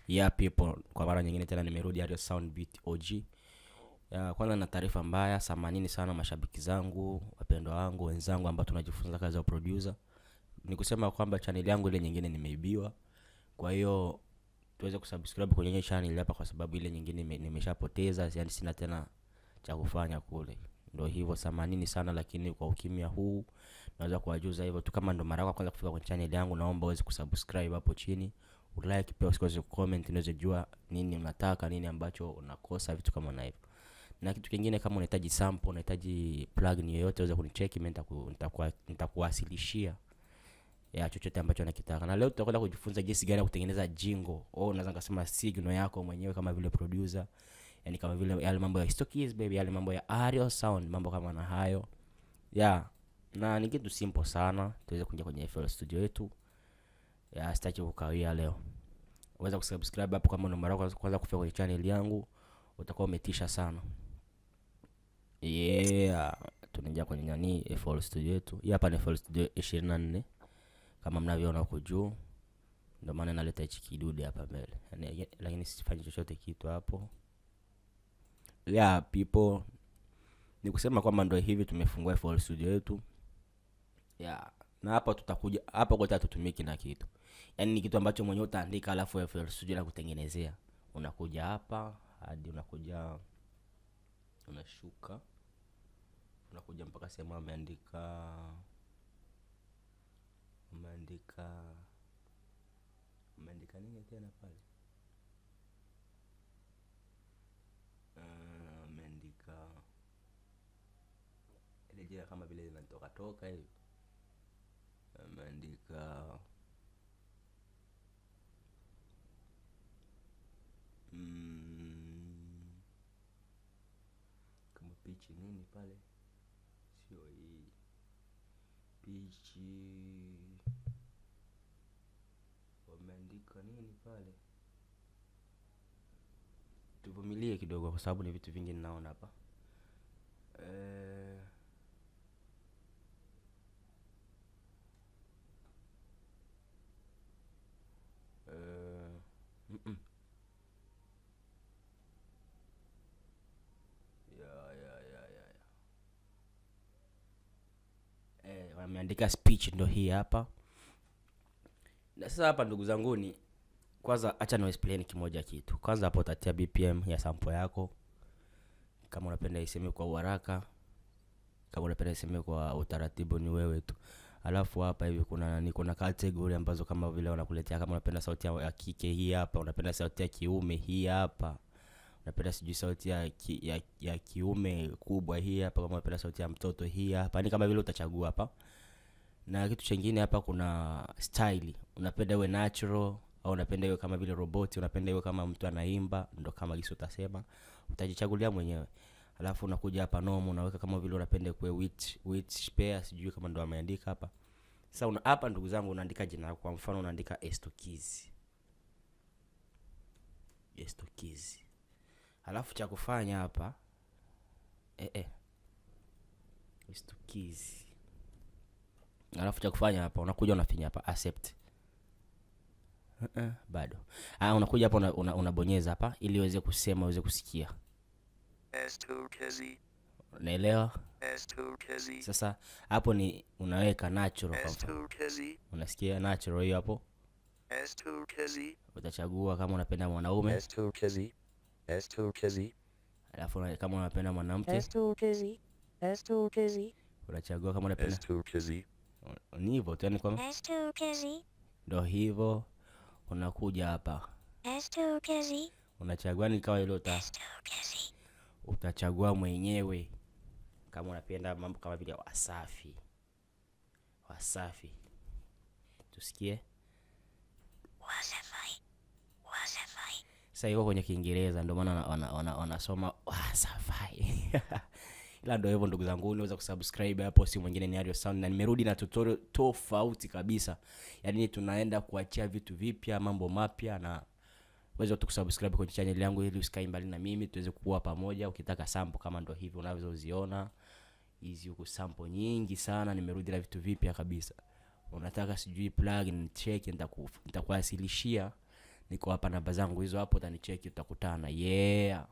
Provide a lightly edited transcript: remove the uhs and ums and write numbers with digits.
Yeah people, kwa mara nyingine tena nimerudi Ariel Sound Beat OG. Ya, kwanza na taarifa mbaya, samanini sana mashabiki zangu, wapendwa wangu, wenzangu ambao tunajifunza kazi ya producer. Ni kusema kwamba channel yangu ile nyingine nimeibiwa. Kwa hiyo tuweze kusubscribe kwenye hiyo channel hapa, kwa sababu ile nyingine nimeshapoteza, yani sina tena cha kufanya kule. Ndio hivyo, samanini sana, lakini kwa ukimya huu naweza kuwajuza hivyo tu. Kama ndo mara yako ya kwanza kufika kwenye channel yangu, naomba uweze kusubscribe hapo chini, ulike, pia usikose kucomment, niweze jua nini unataka, nini ambacho unakosa, vitu kama na hivyo. Na kitu kingine, kama unahitaji sample, unahitaji plugin yoyote, uweze kunicheki mimi, nitakuwasilishia ya chochote ambacho nakitaka. Na leo tutakwenda kujifunza jinsi gani ya kutengeneza jingle au unaweza nikasema signal yako mwenyewe kama vile producer, yani kama vile yale mambo ya Stockies baby, yale mambo ya Ariel Sound, mambo kama na hayo. Yeah, na ni kitu simple sana, tuweze kuingia kwenye FL Studio yetu. Ya, sitaki kukawia leo. Uweza kusubscribe hapo kama ndo mara yako kwanza kufika kwenye channel yangu, utakuwa umetisha sana. Yeah, tunaingia kwenye nani FL Studio yetu. Hii hapa ni FL Studio 24 kama mnavyoona huko juu. Ndio maana naleta hichi kidude hapa mbele. Yani, lakini sifanyi chochote kitu hapo. Yeah people, ni kusema kwamba ndio hivi tumefungua FL Studio yetu. Yeah, na hapa tutakuja hapa kwa hatutumiki na kitu. Yaani ni kitu ambacho mwenyewe utaandika alafu FL Studio la kutengenezea. Unakuja hapa hadi unakuja unashuka, unakuja mpaka sehemu ameandika nini tena pale? Ameandika ile jina kama vile linatoka toka hivi. Ameandika kama pichi nini pale, sio hii pichi, wameandika nini pale? Tuvumilie kidogo kwa sababu ni vitu vingi ninaona hapa. Ya. Wameandika speech ndo hii hapa. Na sasa hapa ndugu zanguni, kwanza acha ni explain kimoja kitu. Kwanza hapo utatia BPM ya sample yako. Kama unapenda iseme kwa uharaka, kama unapenda iseme kwa utaratibu ni wewe tu. Alafu hapa hivi kuna nani, kuna category ambazo kama vile wanakuletea, kama unapenda sauti ya kike hii hapa, unapenda sauti ya kiume hii hapa, unapenda sijui sauti ya kiume kubwa hii hapa, kama unapenda sauti ya mtoto hii hapa, ni kama vile utachagua hapa. Na kitu chengine hapa kuna style, unapenda iwe natural au unapenda iwe kama vile roboti, unapenda iwe kama mtu anaimba, ndo kama jinsi utasema, utajichagulia mwenyewe. Alafu unakuja hapa normal, unaweka kama vile unapenda kuwe witch pair, sijui kama ndo ameandika hapa. Sasa hapa ndugu zangu unaandika jina lako, kwa mfano unaandika Estokizi. Estokizi. Alafu cha kufanya hapa Estokizi. Alafu cha kufanya hapa unakuja unafinya hapa accept. Bado. Unakuja hapa unabonyeza hapa ili uweze kusema, uweze kusikia. S2Kizzy. Unaelewa? S2Kizzy. Sasa hapo ni unaweka natural kwa mfano. S2Kizzy. Unasikia natural hiyo hapo? S2Kizzy. Utachagua kama unapenda mwanaume. S2Kizzy. S2Kizzy. Alafu kama unapenda mwanamke. S2Kizzy. S2Kizzy. Unachagua kama unapenda. S2Kizzy. Ni hivyo tu, yani kwamba S2Kizzy. Ndio hivyo. Unakuja hapa. S2Kizzy. Unachagua ni kama ile S2Kizzy. utachagua mwenyewe kama unapenda mambo kama vile Wasafi. Wasafi. Tusikie. Wasafi. Wasafi. Sasa iko kwenye Kiingereza ndio maana wanasoma Wasafi. Ila ndio hivyo ndugu zangu, unaweza kusubscribe hapo, si mwingine ni Ariel Sound, na nimerudi na tutorial tofauti kabisa. Yaani tunaenda kuachia vitu vipya, mambo mapya, na uweze tu kusubscribe kwenye channel yangu ili usikae mbali na mimi, tuweze kuwa pamoja. Ukitaka sample kama ndio hivi unazoziona hizi huku, sample nyingi sana, nimerudi na vitu vipya kabisa. Unataka sijui plugin, check, nitakuwasilishia Niko hapa, namba zangu hizo hapo, utanicheki, tutakutana. Yeah.